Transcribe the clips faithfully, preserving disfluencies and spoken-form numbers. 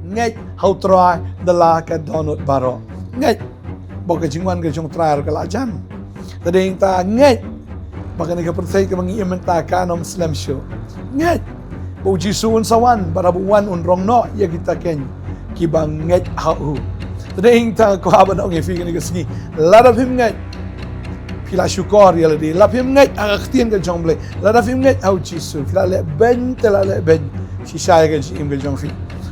Ngeit ha u Trai da la ka dohnud baroh. Ngeit ba ka jingwan ka jong u Trai ruh ka la jan. Te dei ta ngeit ba kane ka pyrthei kaba ngi im mynta kan ym slem shuh. Ngeit ba u Jisu un sa wan, bad haba u wan un rong noh ïa kita kiba ngeit ha u. Te dei ta kwah ban ong ïa phi kane ka sngi, lada phim ngeit, phi la shukor ïa lade. Lada phim ngeit ha ka ktien ka jong u Blei, lada phim ngeit ha u Jisu, phi la leh beiñ te la leh beiñ shisha ïa ka jingim ka jong phi.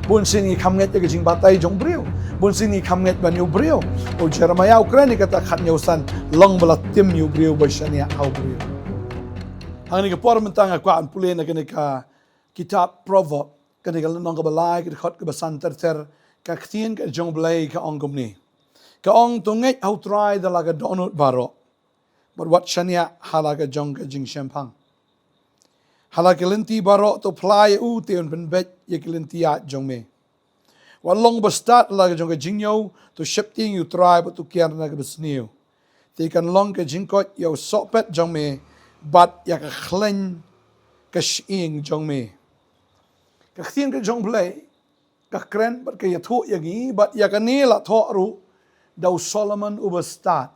Bun sien ngi kham ngeit ïa ka jingbatai jong u briew. Bun sien ngi kham ngeit ban ïa u briew. U Jeremiah u kren ïa kata khathynñiew san, long ba la tim ïa u briew ba shaniah ha u briew. Hangne ka por mynta nga kwah ban pule na kane ka kitab Proverb, kane ka lynnong kaba lai, ka dkhot kaba san ter ter, ka ktien ka jong u Blei ka ong kumne. Ka ong, to ngeit ha u Trai da la ka dohnud baroh, bad wat shaniah ha la ka jong ka jingshemphang. Ha la ki lynti baroh to phla ïa u, te un pynbeit ïa ki lynti ïaid jong me. Wat long ba stad ha la ka jong ka jingñiew, to sheptieng ïa u Trai bad to kiar na kaba sniew. Te kan long ka jingkoit ïa u sohpet jong me, bad ïa ka khleiñ ka shyieng jong me. Ka ktien ka jong u Blei ka kren bad ka ïathuh ïa ngi, bad ïa kane la thoh ruh da u Solomon uba stad.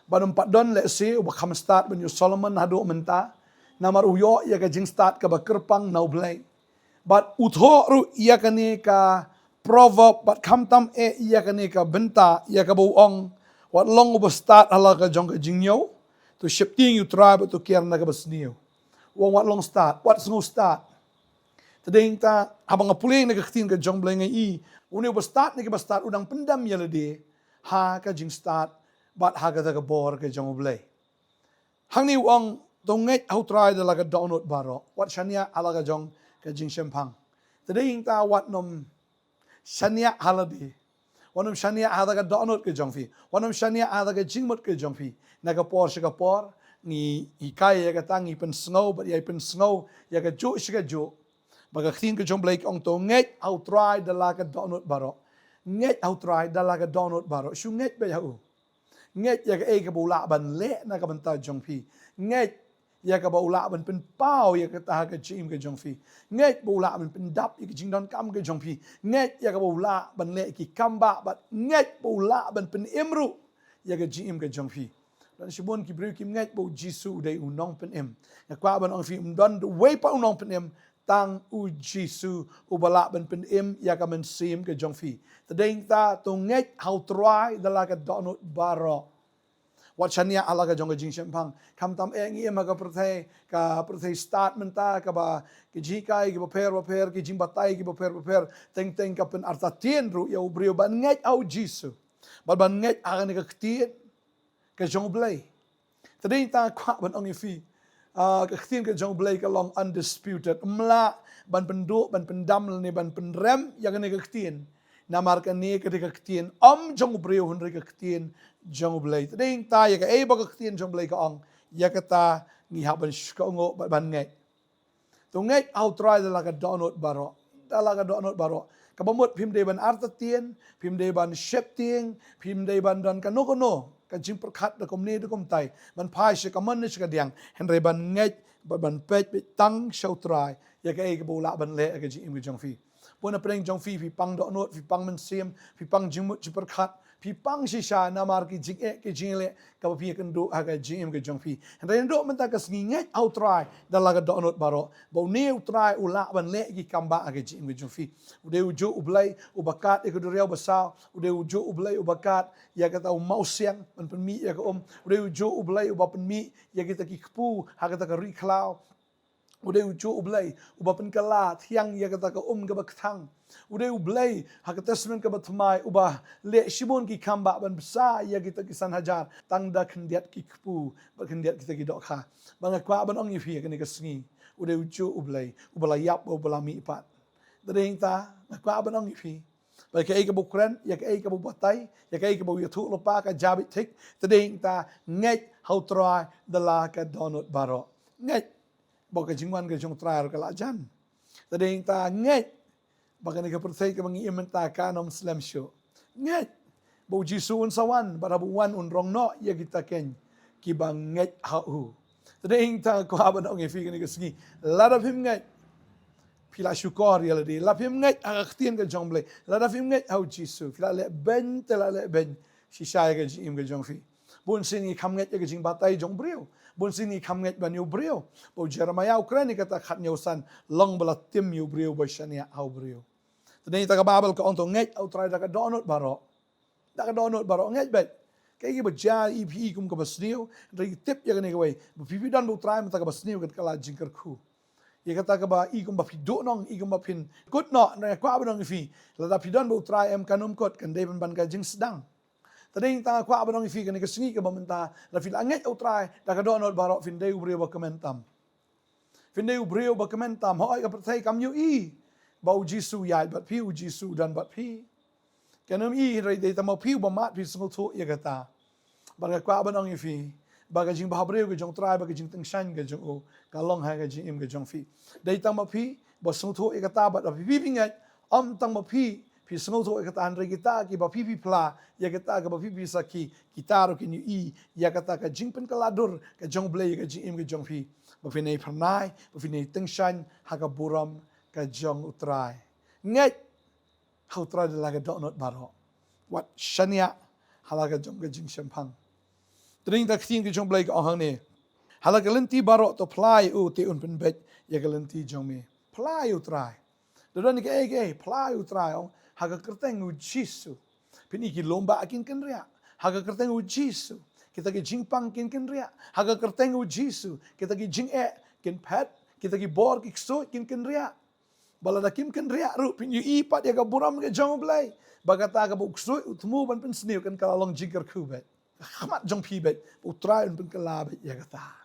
Bad um pat don lehse uba kham stad ban ïa u Solomon haduh mynta, namar u ïoh ïa ka jingstad kaba kyrpang na u Blei. Bad u thoh ruh ïa kane ka Proverb, bad khamtam eh ïa kane ka bynta, ïa kaba u ong, wat long uba stad ha la ka jong ka jingñiew, to sheptieng ïa u Trai bad to kiar na kaba sniew. U ong wat long stad, wat sngew stad. Te dei ta, haba nga pule na ka ktien ka jong u Blei nga i, une uba stad ne kaba stad u dang pyndem ïa lade ha ka jingstad bad ha kata ka bor ka jong u Blei. Hangne u ong, to ngeit ha u Trai da la ka dohnud baroh, wat shaniah ha la ka jong ka jingshemphang. Te dei ta, wat nym shaniah ha lade. Wat nym shaniah ha kata ka dohnud ka jong phi. Wat nym shaniah ha kata ka jingmut ka jong phi. Na ka por sha ka por ngi hikai ïa kata, ngi pynsngew bad ïa pynsngew ïa kajuh sha kajuh. Ba ka ktien ka jong u Blei ka ong, to ngeit ha u Trai da la ka dohnud baroh. Ngeit ha u Trai da la ka dohnud baroh. Shu ngeit beit ha u. Ngeit ïa kaei kaba u lah ban leh na ka bynta jong phi. Ngeit ïa kaba u lah ban pynpaw ïa kata ha ka jingim ka jong phi. Ngeit ba u lah ban pyndap ïa ka jingdonkam ka jong phi. Ngeit ïa kaba u lah ban leh ki kambah, bad ngeit ba u lah ban pynim ruh ïa ka jingim ka jong phi. Don shibun ki briew kim ngeit ba u Jisu u dei u nongpynim. Nga kwah ban ong ïa phi, ym don uwei pat u nongpynim, tang u Jisu uba lah ban pynim ïa ka mynsiem ka jong phi. Te dei ta, to ngeit ha u Trai da la ka dohnud baroh. Wat shaniah ha la ka jong ka jingshemphang. Khamtam eh ngi im ha ka pyrthei, ka pyrthei stad mynta, kaba ki jinghikai kiba pher ba pher, ki jingbatai kiba pher ba pher, teng teng ka pynartatien ruh ïa u briew ban ngeit ha u Jisu. Bad ban ngeit ha kane ka ktien ka jong u Blei. Te dei ta kwah ban ong ïa phi, ah, ka ktien ka jong u Blei ka long undisputed. Ym lah ban pynduh, ban pyndam lane ban pynrem ïa kane ka ktien. Namar kane ka dei ka ktien ym jong u briew, hynrei ka ktien jong u Blei. Te dei ta, ïa kaei ba ka ktien jong u Blei ka ong, ïa kata ngi hap ban shkongok bad ban ngeit. To ngeit ha u Trai da la ka dohnud baroh. Da la ka dohnud baroh. Kaba mut phim dei ban artatien, phim dei ban sheptieng, phim dei ban don kano kano ka jingpyrkhat da kumne da kumtai, ban phai sha kamon ne sha kadiang, hynrei ban ngeit bad ban peit beit tang sha u Trai ïa kaei kaba u lah ban leh ha ka jingim ka jong phi. Bun na pdeng jong phi, phi pang dohnud, phi pang mynsiem, phi pang jingmut jingpyrkhat, phi pang shisha namar ki jingeh ki jingleh kaba phi ïakynduh ha ka jingim ka jong phi. Hynrei naduh mynta ka sngi ngeit ha u Trai da la ka dohnud baroh, ba une u Trai u lah ban leh ki kambah ha ka jingim ka jong phi. U dei u juh u Blei uba kad ïa ka duriaw basaw. U dei u juh u Blei uba kad ïa kata u mawsiang ban pynmih ïa ka um. U dei u juh u Blei uba pynmih ïa kita ki kpu ha kata ka ri khlaw. U dei u juh u Blei uba pynkylla thiang ïa kata ka um kaba kthang. U dei u Blei ha ka Testament kaba thymmai uba leh shibun ki kambah ban bsa ïa kita ki san hajar tang da khyndiat ki kpu bad khyndiat kita ki dohkha. Bad nga kwah ban ong ïa phi ha kane ka sngi, u dei u juh u Blei uba la ïap, uba la mihpat. Te dei ta, nga kwah ban ong ïa phi, ba kaei kaba u kren, ïa kaei kaba u batai, ïa kaei kaba u ïathuhlypa ka jia beit thik. Te dei ta, ngeit ha u Trai da la ka dohnud baroh. Ngeit ba ka jingwan ka jong u Trai ruh ka la jan. Te dei ta, ngeit ba kane ka pyrthei kaba ngi im mynta kan ym slem shuh. Ngeit ba u Jisu un sa wan, bad haba u wan un rong noh ïa kita kiba ngeit ha u. Te dei ta, kwah ban ong ïa phi kane ka sngi, lada phim ngeit, Phi la shukor ïa lade. Lada phim ngeit ha ka ktien ka jong U Blei, lada phim ngeit ha U Jisu, phi la leh beiñ te la leh beiñ shisha ïa ka jingim ka jong phi. Bun sien ngi kham ngeit ïa ka jingbatai jong u briew. Bun sien ngi kham ngeit ban ïa u briew. Ba u Jeremiah u kren ïa kata khathynñiew san, long ba la tim ïa u briew ba shaniah ha u briew. Te dei ta ka Baibl ka ong to ngeit ha U Trai da ka dohnud baroh. Da ka dohnud baroh ngeit beit. Kaei kaba jia ïa phi kum kaba sniew, hynrei tip ïa kane kawei, ba phi phi don bad U Trai mynta kaba sniew kan kylla jingkyrkhu. Ïa kata kaba i kum ba phi duhnong, i kum ba phin kut noh, hynrei nga kwah ban ong ïa phi, lada phi don bad U Trai em kan ym kut, kan dei ban ban ka jingsdang. Te dei tang nga kwah ban ong ïa phi kane ka sngi kaba mynta, lada phi la ngeit ha U Trai da ka dohnud baroh, phin dei u briew ba kmen tam. Phin dei u briew ba kmen tam, hooid ka pyrthei kam ïohi ba U Jisu u ïaid bad phi, U Jisu u don bad phi. Kan ym i, hynrei dei tang ma phi uba mad phi sngewthuh ïa kata. Bad nga kwah ban ong ïa phi ba ka jingbhabriew ka jong U Trai, ba ka jingtyngshaiñ ka jong u, ka long ha ka jingim ka jong phi. Dei tang ma phi ba sngewthuh ïa kata, bad ba phi phi ngeit, ym tang ma phi phi sngewthuh ïa kata, hynrei kita kiba phi phi phla ïa kata kaba phi phi sakhi, kita ruh kin ïohi ïa kata ka jingpynkylla dur ka jong U Blei ïa ka jingim ka jong phi, ba phin ïai phyrnai, ba phin ïai tyngshaiñ ha ka burom ka jong U Trai. Ngeit ha U Trai da la ka dohnud baroh, wat shaniah ha la ka jong ka jingshemphang. Te dei ta ka ktien ka jong U Blei ka ong hangne, ha la ka lynti baroh to phla ïa u, te un pynbeit ïa ka lynti jong me. Phla ïa U Trai. Da don kaei kaei, phla ïa U Trai, ong, ha ka kyrteng U Jisu. Phin i ki lum ba kin kynriah ha ka kyrteng U Jisu. Kita ki jingpang kin kynriah ha ka kyrteng U Jisu. Kita ki jingeh kin phet, kita ki bor ki ksuid kin kynriah. Ba lada kim kynriah ruh phin ïohi pat ïa ka burom ka jong U Blei, ba kata kaba u ksuid u thmu ban pynsniew kan kylla long jingkyrkhu beit. Ka khmat jong phi beit, U Trai un pynkylla beit ïa kata.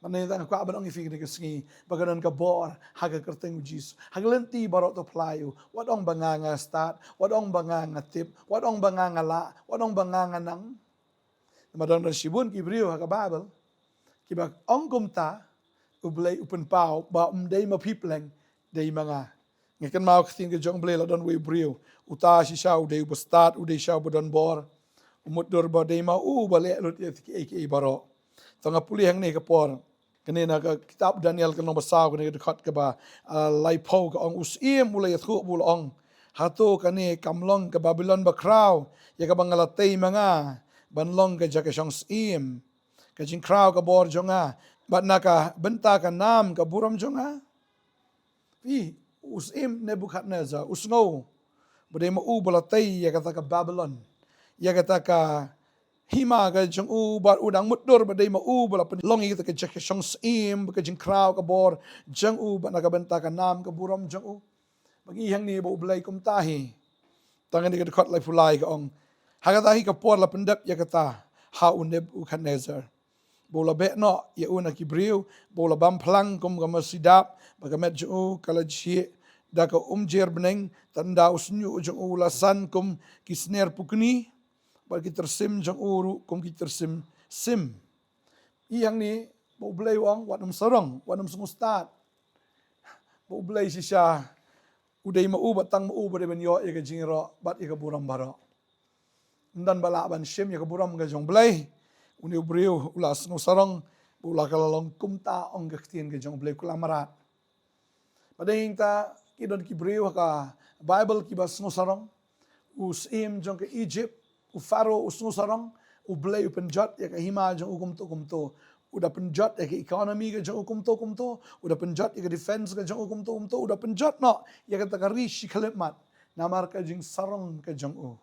Mynta nga kwah ban ong ïa phi kane ka sngi ba ka don ka bor ha ka kyrteng U Jisu. Ha ka lynti baroh to phla ïa u. Wat ong ba nga nga stad, wat ong ba nga nga tip, wat ong ba nga nga lah, wat ong ba nga nga nang. Namar don don shibun ki briew ha ka Baibl kiba ong kumta, U Blei u pynpaw ba ym dei ma phi pleng, dei ma nga. Ngi kynmaw ka ktien ka jong U Blei, la don uwei u briew, uta shisha u dei uba stad, u dei shisha uba don bor. U mutdur ba dei ma u uba leh lut ïa kiei kiei baroh. To nga pule hangne ka por. Kane na ka kitab Daniel ka lynnong ba saw, kane ka dkhot kaba, ah, laiphew ka ong, u syiem u la ïathuh bad u la ong, hato kane kam long ka Babilon bakhraw, ïa kaba nga la tei ma nga ban long ka jaka shong syiem, ka jingkhraw ka bor jong nga, bad na ka bynta ka nam ka burom jong nga? Phi, u syiem Nebukhadnessar u sngew ba dei ma u ba la tei ïa kata ka Babilon, ïa kata ka hima ka jong u, bad u dang mutdur ba dei ma u ba la pynlong ïa kata ka jaka shong syiem, bad ka jingkhraw ka bor jong u, bad na ka bynta ka nam ka burom jong u. Ba ngi hangne ba U Blei kumta hi. Tang kane ka dkhot laiphew lai ka ong, ha kata hi ka por la pyndep ïa kata ha u Nebukhadnessar, ba u la beh noh ïa u na ki briew, ba u la bam phlang kum ka masi dap, bad ka met jong u ka la jhieh da ka umjer bneng, tad ynda u shñiuh jong u u la san kum ki sner pukni, bad ki tyrsim jong u ruh kum ki tyrsim sim. Ïa hangne ba U Blei u ong, wat nym sarong, wat nym sngewstad. Ba U Blei shisha u dei ma u, bad tang ma u ba dei ban ïoh ïa ka jingïaroh bad ïa ka burom baroh. Ym don ba lah ban shim ïa ka burom ka jong U Blei. Une u briew u la sngewsarong, ba u la kylla long kumta, ong ka ktien ka jong U Blei, u kylla mrad. Ba dei ta ki don ki briew ha ka Baibl kiba sngewsarong. U syiem jong ka Egypt, u Pharaoh u sngewsarong, U Blei u pynjot ïa ka hima jong u kumto kumto. U da pynjot ïa ka economy ka jong u kumto kumto. U da pynjot ïa ka defense ka jong u kumto kumto. U da pynjot noh ïa kata ka ri shi khyllipmat namar ka jingsarong ka jong u.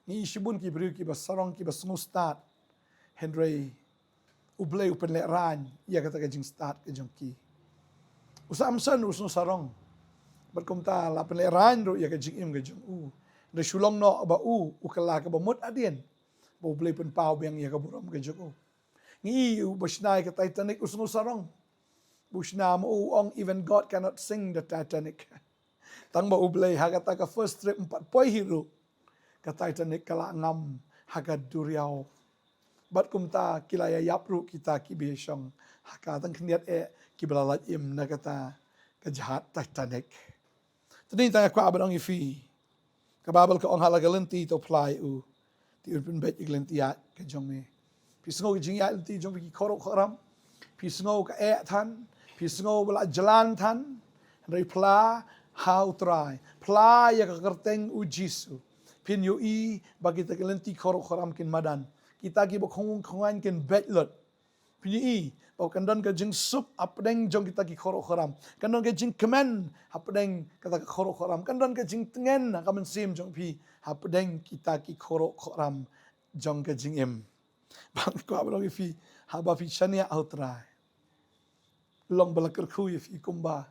Ngi shibun ki briew kiba sarong, kiba sngewstad. Hynrei U Blei u pynlehraiñ ïa kata ka jingstad ka jong ki. U Samson u sngewsarong, bad kumta la pynlehraiñ ruh ïa ka jingim ka jong u. Hynrei shu long noh ba u, u kylla kaba mut hadien, ba U Blei pynpaw biang ïa ka burom ka jong u. Ngi ïohi u ba shna ïa ka Titanic u sngewsarong. Ba u shna, ma u ong, even God cannot sink the Titanic. Tang ba U Blei, ha kata ka first trip ym pat poi hi ruh, ka Titanic ka la ngam ha ka duriaw. Bad kumta ki la ïa ïap ruh kita kiba ïashong ha ka, tang khyndiat eh kiba la lait im na kata ka jahaj Titanic. Te dei tang nga kwah ban ong ïa phi, ka Baibl ka ong, ha la ka lynti to phla ïa u, te un pynbeit ïa ka lynti ïaid ka jong me. Phi sngew ka jingïaid lynti jong phi ki khurup khuram? Phi sngew ka eh than? Phi sngew ba la jlan than? Hynrei phla ha u Trai, phla ïa ka kyrteng u Jisu. Phin ïohi ba kita ki lynti khoroh khoram kin madan. Kita kiba khong khong kin beit lut. Phin ïohi ba kan don ka jingsuk hapdeng jong kita ki khoroh khoram. Kan don ka jingkmen hapdeng kata ka khoroh khoram. Kan don ka jingtngen ha ka mynsiem jong phi hapdeng kita ki khoroh khoram jong ka jingim. Bad nga kwah ban ong ïa phi, haba phi shaniah ha u Trai, long ba la kyrkhu ïa phi kumba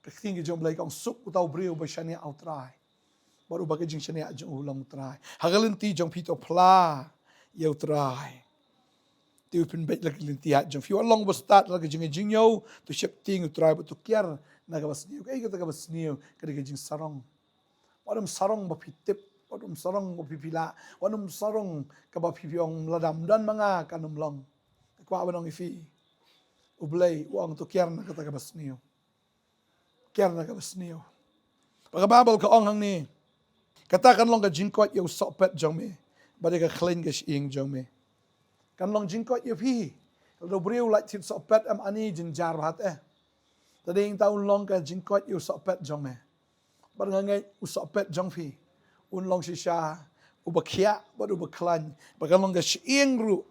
ka ktien ka jong u Blei ka ong, suk uta u briew uba shaniah ha u Trai. Bad uba ka jingshaniah jong u long u Trai. Ha ka lynti jong phi to phla ïa u Trai. Te u pynbeit la ka lynti ïaid jong phi. Wat long ba stad la ka jing, jingñiew, to sheptieng u Trai bad to kiar na kaba sniew. Kaei kata kaba sniew? Ka dei ka jingsarong. Wat ym sarong ba phi tip, wat ym sarong ba phi phi lah, wat ym sarong kaba phi phi ong lada ym don ma nga kan ym long. Nga kwah ban ong ïa phi, u Blei u ong to kiar na kata kaba sniew. Kiar na kaba sniew. Ba ka Baibl ka ong hangne, kata kan long ka jingkoit ïa u sohpet jong me bad ïa ka khleiñ ka shyieng jong me. Kan long jingkoit ïa phi. Lada u briew u lait thied sohpet em, ani jynjar bha te. Te dei nangta un long ka jingkoit ïa u sohpet jong me. Bad nga ngeit u sohpet jong phi un long shisha uba khiah bad uba khlaiñ. Bad kan long ka shyieng ruh.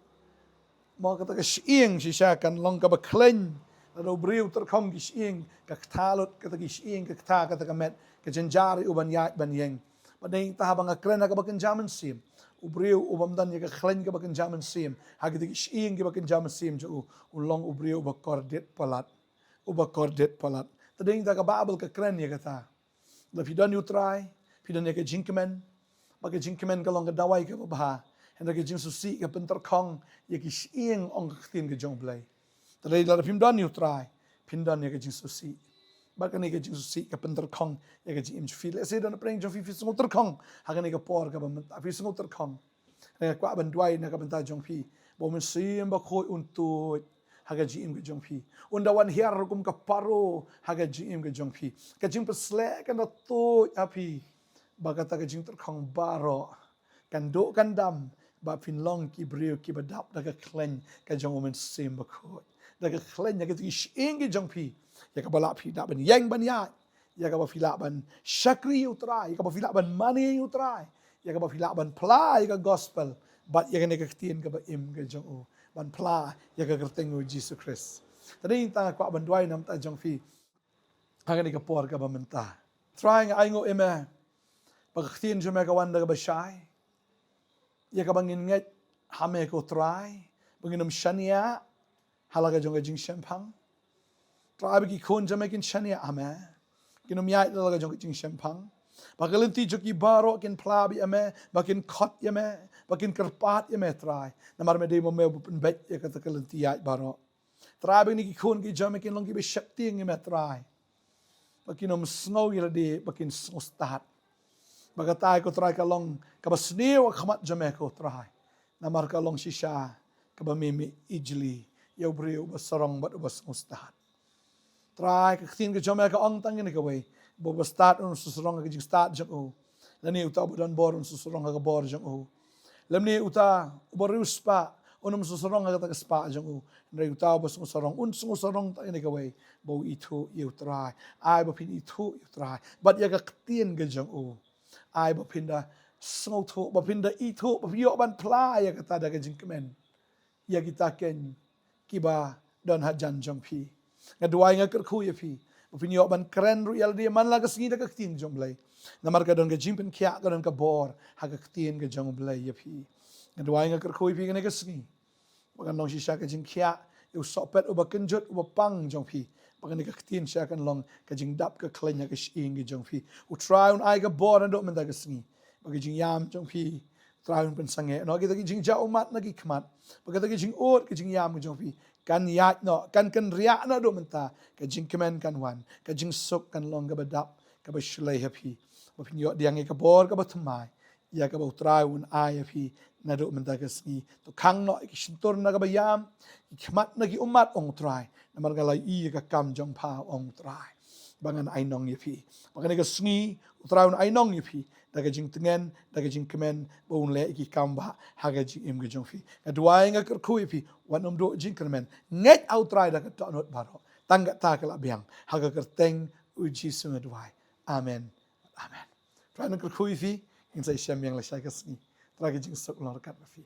Mo, kata ka shyieng shisha kan long kaba khlaiñ. Lada u briew u tyrkhong ki shyieng, ka ktah lut kata ki shyieng, ka ktah kata ka met, ka jynjar ïa u ban ïaid ban ïeng. Bad dei nangta haba nga kren ha kaba kynja mynsiem, u briew u bym don ïa ka khleiñ kaba kynja mynsiem, ha kita ki shyieng kiba kynja mynsiem jong u, un long u briew uba kordit palat. Uba kordit palat. Te dei nangta ka Baibl ka kren ïa kata. Lada phi don ïa u Trai, phi don ïa ka jingkmen, bad ka jingkmen ka long ka dawai kaba bha. Hynrei ka jingsngewsih ka pyntyrkhong ïa ki shyieng, ong ka ktien ka jong u Blei. Te dei lada phim don ïa u Trai, phin don ïa ka jingsngewsih. Bad kane ka jingsngewsih ka pyntyrkhong ïa ka jingim jong phi. Lehse don pyrshah jong phi, phi sngewtyrkhong ha kane ka por kaba mynta, phi sngewtyrkhong. Nga kwah ban duwai na ka bynta jong phi ba u Mynsiem Bakhuid un tuid ha ka jingim ka jong phi. Un da wan hiar kum ka paro ha ka jingim ka jong phi. Ka jingpynshlur kan da tuid ha phi. Ba kata ka jingtyrkhong baroh kan duh kan dam, ba phin long ki briew kiba dap da ka khleiñ ka jong u Mynsiem Bakhuid. Da ka khleiñ ha ka jingshyieng ka jong phi, ïa kaba lah phi da ban ïeng ban ïaid, ïa kaba phi lah ban shakri ïa u Trai, ïa kaba phi lah ban mane ïa u Trai, ïa kaba phi lah ban phla ïa ka gospel, bad ïa kane ka ktien kaba im ka jong u, ban phla ïa ka kyrteng u Jisu Khrist. Te dei nangta nga kwah ban duwai na ka bynta jong phi ha kane ka por kaba mynta. Trai, nga ainguh ïa me ba ka ktien jong me ka wan da kaba shai, ïa kaba ngin ngeit ha me ko Trai, ba ngin ym shaniah ha la ka jong ka jingshemphang. Trai, ba ki khun jong me kin shaniah ha me, kin ym ïaid la ka jong ka jingshemphang. Ba ka lynti jong ki baroh kin phla beit ïa me, ba kin khot ïa me, ba kin kyrpad ïa me Trai. Namar me dei mo me ba pynbeit ïa kata ka lynti ïaid baroh. Trai, ba kine ki khun ki jong me kin long kiba sheptieng ïa me Trai. Ba kin ym sngew ïa lade, ba kin sngewstad. Ba kata ko Trai ka long kaba sniew ha khmat jong me ko Trai. Namar ka long shisha kaba me me ijli ïa u briew uba sarong bad uba sngewstad. Trai, ka ktien ka jong me ka ong tang ïa kane kawei, ba uba stad un sngewsarong ha ka jingstad jong u. Lane uta uba don bor un sngewsarong ha ka bor jong u. Lane uta uba riewspah un ym sngewsarong ha kata ka spah jong u. Hynrei uta uba sngewsarong un sngewsarong tang ïa kane kawei, ba u ithuh ïa u Trai. Ai ba phin ithuh ïa u Trai bad ïa ka ktien ka jong u. Ai ba phin da sngewthuh, ba phin da ithuh, ba phin ïoh ban phla ïa kata da ka jingkmen ïa kita ken kiba don hajan jong phi. Nga duwai, nga kyrkhu ïa phi ba phin ïoh ban kren ruh ïa lade man la ka sngi da ka ktien jong u Blei. Namar ka don ka jingpynkhiah, ka don ka bor ha ka ktien ka jong u Blei ïa phi. Nga duwai, nga kyrkhu ïa phi kane ka sngi ba kan long shisha ka jingkhiah ïa u sohpet uba kynjut, uba pang jong phi. Ba kane ka ktien shisha kan long ka jingdap ka khleiñ ha ka shyieng ka jong phi. U Trai un ai ka bor naduh mynta ka sngi ba ka jingïam jong phi, Trai, un pynsangeh noh kita ki jingjaw ummat na ki khmat. Ba kata ki jingud, ki jingïam ki jong phi kan ïaid noh, kan kynriah naduh mynta. Ka jingkmen kan wan, ka jingsuk kan long kaba dap, kaba shlei ha phi. Ba phin ïoh pdiang ïa ka bor kaba thymmai ïa kaba u Trai un ai ha phi naduh mynta ka sngi. To khang noh ïa ki shyntur na kaba ïam, ki khmat na ki ummat, ong u Trai. Namar nga la ïohi ïa ka kam jong pha, ong u Trai. Ba ngan ainong ïa phi. Ba kane ka sngi u Trai un ainong ïa phi da ka jingtngen, da ka jingkmen, ba un leh ïa ki kam bah ha ka jingim ka jong phi. Nga duwai, nga kyrkhu ïa phi, wat nym duh jingkyrmen. Ngeit ha u Trai da ka dohnud baroh. Tang kata ka la biang ha ka kyrteng U Jisu nga duwai. Amen. Amen. Trai nang kyrkhu ïa phi, ngin sa ïashem biang lashai ka sngi. Trai ka jingsuk long ryngkat bad phi.